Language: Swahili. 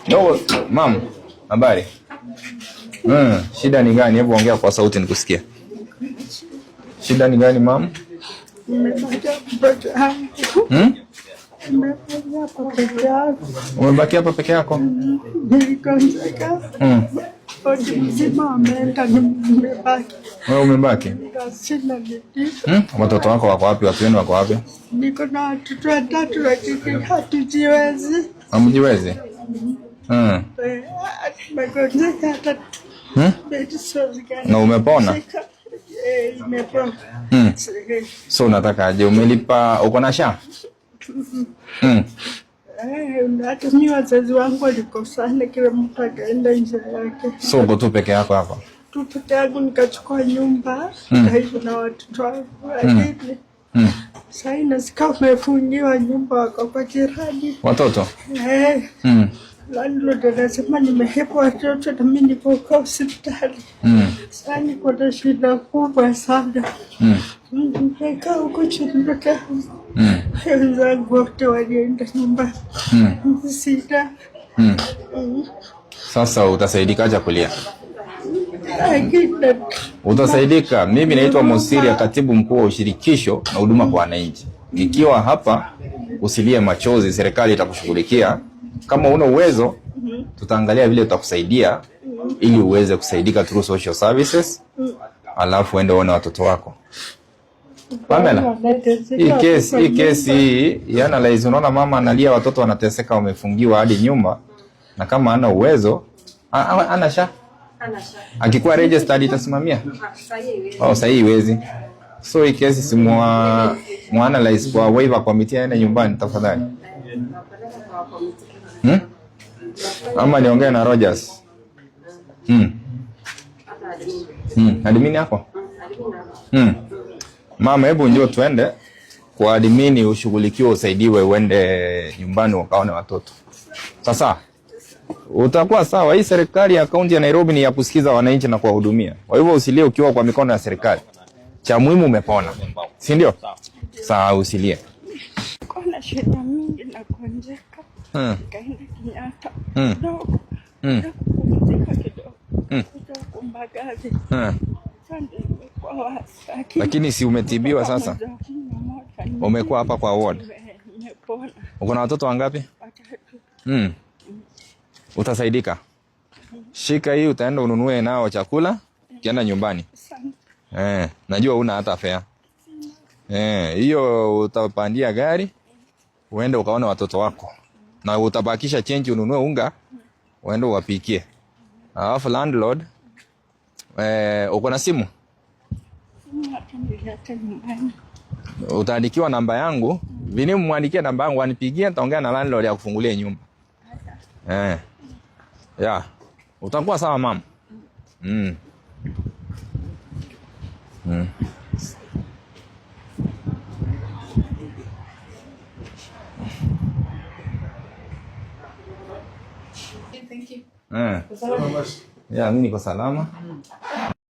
No, mam, habari? Shida ni gani? Hebu ongea kwa sauti nikusikie. Shida ni gani, mam? Hmm? Umebaki hapa peke yako? Niligonjeka. Wodi mzima wameenda, nimebaki. Wewe umebaki? Sina bidii. Watoto wako wako wapi? Watu wenu wako wapi? Niko na watoto watatu lakini hatujiwezi. Hamjiwezi? Eh, nimegonjeka hata medicine gani. Na umepona? Eh, imepona. So unataka aje? Umelipa, uko na SHA? Eh, hata mi wazazi wangu walikosana, kila mtu akaenda njia yake. So uko tu peke yako hapa? Tu peke yangu nikachukua nyumba karibu na watoto wangu, lakini sahii nasikia wamefungiwa nyumba, wako kwa jirani. Watoto? Eh, landlord anasema nimehepa watoto na mimi niko kwa hospitali. Sasa niko na shida kubwa sana. Nimekaa huko chini peke yangu. Wenzangu wote walienda nyumbani. Sina. Sasa utasaidikaje kulia? Lakini Utasaidika. Mimi naitwa Mosiria, katibu mkuu wa ushirikisho na huduma kwa wananchi. Ikiwa hapa usilie machozi, serikali itakushughulikia. Kama una uwezo, tutaangalia vile tutakusaidia ili uweze kusaidika through social services, alafu uende uone watoto wako. Pamela, hii kesi hii i-analyze. Unaona mama analia, watoto wanateseka, wamefungiwa hadi nyumba, na kama ana uwezo ana SHA, akikuwa registered itasimamia. Oh, sahii iwezi. So hii kesi si mwa analyze kwa waiver committee aende nyumbani tafadhali. Ama niongee na Rogers. Admin yako? Mama, hebu njoo tuende kwa admin ushughulikiwe, usaidiwe, uende nyumbani ukaone watoto. Sasa utakuwa sawa. Hii serikali ya kaunti ya Nairobi ni ya kusikiza wananchi na kuwahudumia. Kwa hivyo usilie ukiwa kwa mikono ya serikali. Cha muhimu umepona, si ndio? Sawa, usilie. Niko na shida mingi na kugonjeka. Nikaenda Kenyatta kidogo. Kupumzika kidogo. Kuja huku Mbagathi. Sasa ndio imekuwa worse, lakini Lakini si umetibiwa sasa? Mwezi wa 11 Umekuwa hapa kwa ward. Nimepona. Uko na watoto wangapi? Watatu. Utasaidika. Shika hii, utaenda ununue nao chakula ukienda nyumbani. Asante. Eh, najua una hata fare. Eh, hiyo utapandia gari uende ukaone watoto wako. Na utabakisha change ununue unga uende uwapikie. Alafu landlord, eh, uko na simu? Simu hata niliacha nyumbani. Utaandikiwa namba yangu. Vini mwandikie namba yangu anipigie, nitaongea na landlord ya kufungulia nyumba. Eh. Yeah. Utakuwa sawa mama. Thank you. Eh. Yeah, mimi niko salama.